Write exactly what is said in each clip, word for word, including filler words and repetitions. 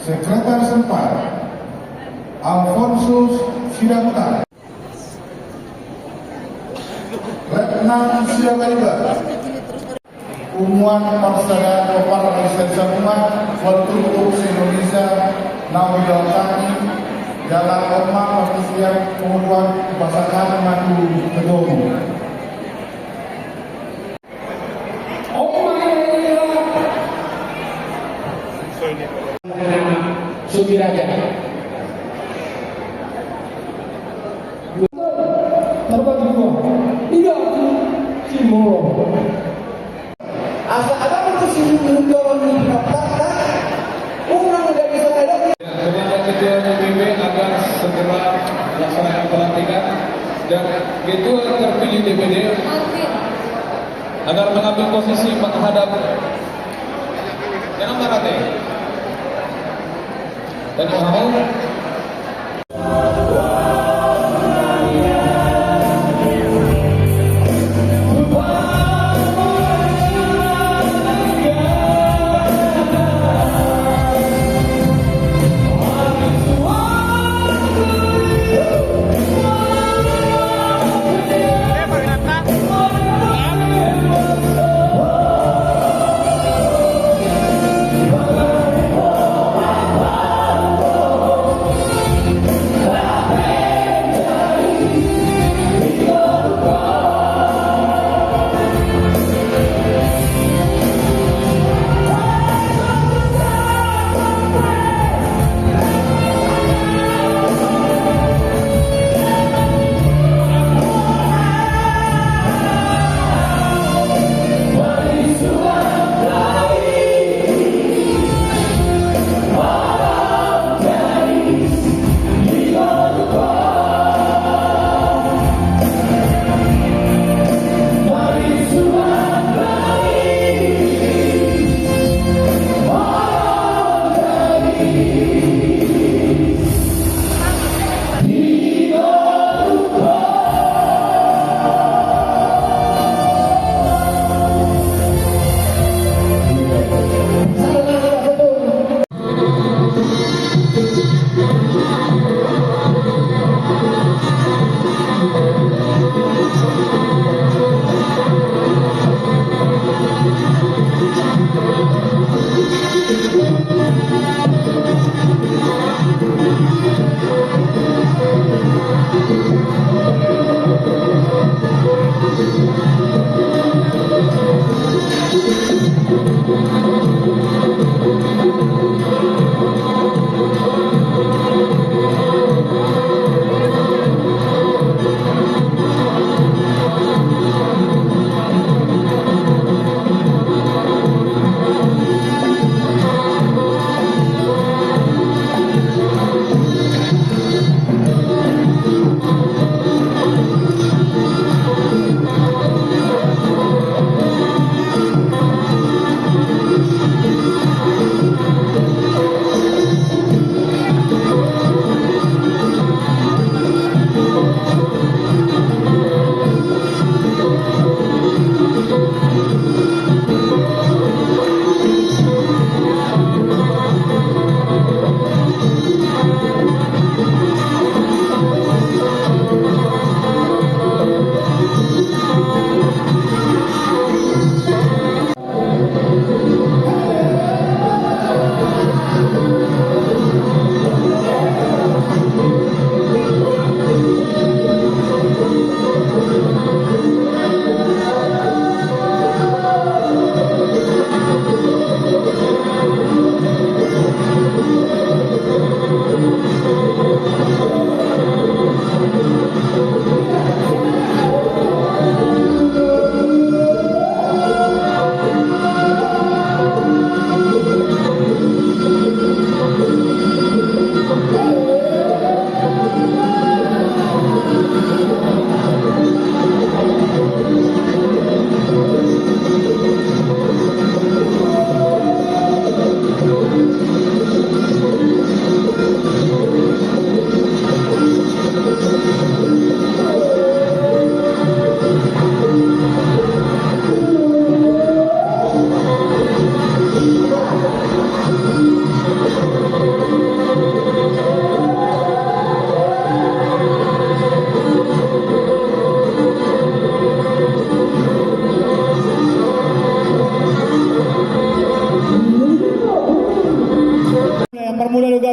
Sekretaris empat, Alfonsus Sidabutar. Letnan Sidabutar. Punguan Parsada Kopar Raisa Sabunga, Wal Turbo se-Indonesia, naung didalangi jala oma partisian punguan pasakan madu ketua umum. Sukiraja. Terbagi dua. Tidak, si Molo. Asa ada pun si Molo di pendaftaran, unang tidak bisa ada. Kepada Ketua D P W agar segera melaksanakan pelantikan dan Ketua terpilih D P D agar mengambil posisi menghadap dengan marate. Dan mau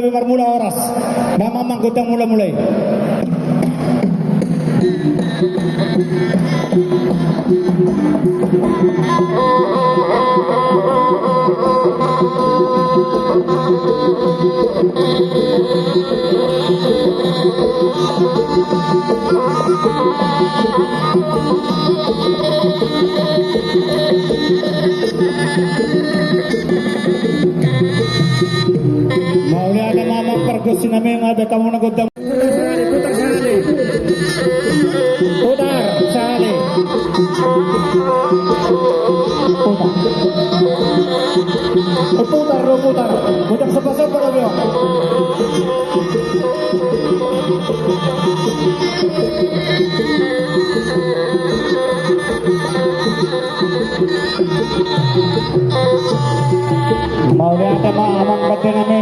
Marmula horas. Damang ma gondang mula-mula i. Mauliate ma amang pargonsi nami, nga ada kamu na gondang. Putar sahali, putar sahali. Putar sahali. Putar. Putar, putar. Gondang somba-somba do, Bro. Mauliate ma amang pande nami.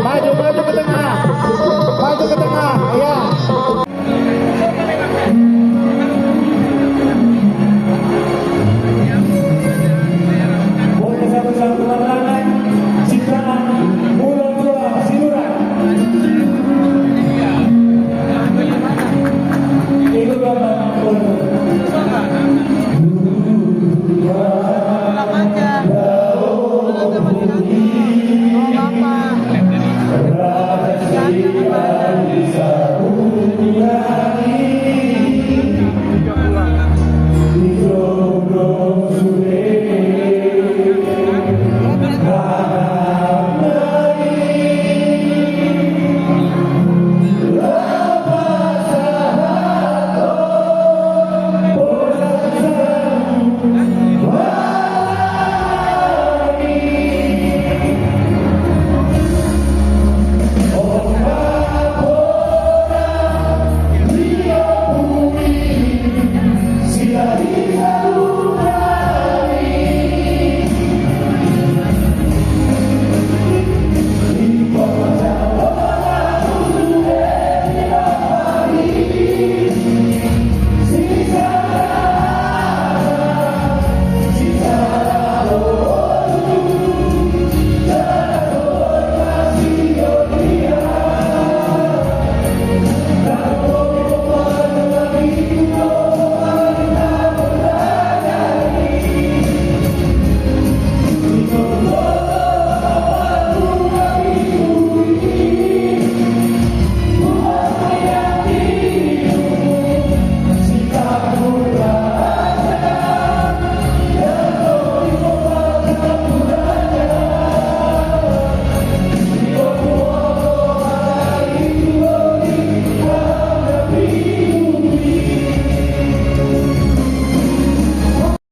Maju, maju ke tengah. Maju ke tengah, ya.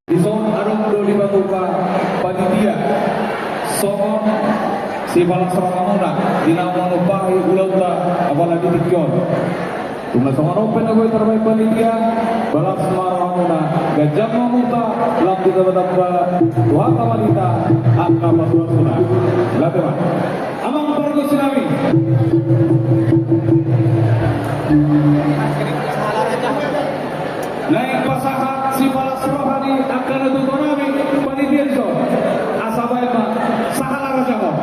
Dison adong do dipatumpa panitia songon sipalas rohamuna di na manumpahi ulaula apala di tingki on. Dung na songon on pe na boi tarbaen panitia, balas ma rohamuna, ganjang ma umurta, lam ditamba-tamba Tuhanta ma di hita angka pasupasu-Na. Lape ma. Amang pargonsi nami. Naeng pasahat sipalas roha ni angka natuatua nami panitia dison. Asa baen ma sahala raja on.